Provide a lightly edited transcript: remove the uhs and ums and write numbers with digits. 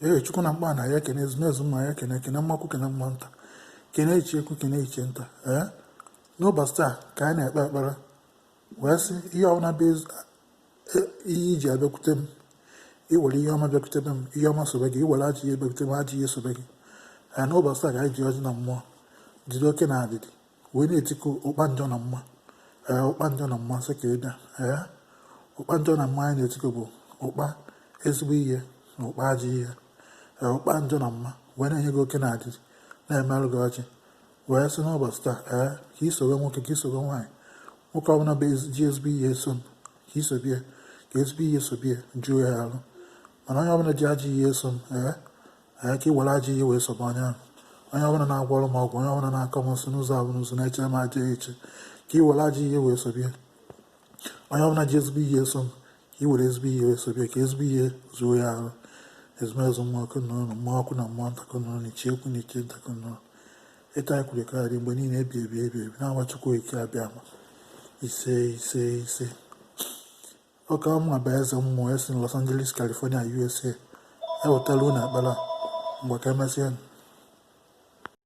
Ee, Chukwu na mkpa na ya ekene, ezumezu mma ya ekene, kene mmakwu, kene mma nta, kene ichie ukwu, kene ichie nta. Ee, n'ụbọchị taa ka anyị na-ekpe ekpere wee sị, ihe ọbụla bụ ihe iji abịakwute m, iwere ihe ọma bịakwute m, ihe ọma sobe gị, iwere ajọ ihe bịakwute m, ajọ ihe sobe gị. Ee, n'ụbọchị taa ka anyị ji ọjị na mmụọ, jide oke na adịdị, wee na-etiku ụkpa njọ na mma. Ee, ụkpa njọ na mma, sị ka ị bịa. Ee, ụkpa njọ na mma anyị na-etiku bụ ụkpa ezigbo ihe na ụkpa ajọ ihe. Ee, ụkpa njọ na mma wee na-enye gị oke na adịdị, na-emerụ gị ọjị, wee sị n'ụbọchị taa, ee, ka i sobe nwoke, ka i sobe nwaanyị. Nwoke ọbụla bụ ji ezigbo ihe eso m, ka i sobie, ka ezigbo ihe sobie juo ya arụ. Mana onye ọbụla ji ajọ ihe eso m, ee ee, ka ị were ajọ ihe wee sobe onye ahụ. Onye ọbụla na-agwọrọ m ọgwụ, onye ọbụla na-akọ m nsị n'ụzọ abụ n'ụzọ, na-echere m ajọ eche, ka ị were ajọ ihe wee sobie. Onye ọbụla ji ezigbo ihe eso m, ka ị were ezigbo ihe wee sobie, ka ezigbo ihe zuo ya arụ. Ezumezu mmụọ kụnụrụ, mmụọ ọkụ na mmụọ nta kụnụrụ, na ichie ukwu na ichie nta kụnụrụ. Etu anyị kwuru ka dị mgbe niile ebi ebi ebi ebi na-awa Chukwu Okike Abịama. Ise, ise, ise. Oke ọma bụ eze mmụọ esi Los Angeles, California, USA ewetala unu ekpere a. Mgbe ka emesịa.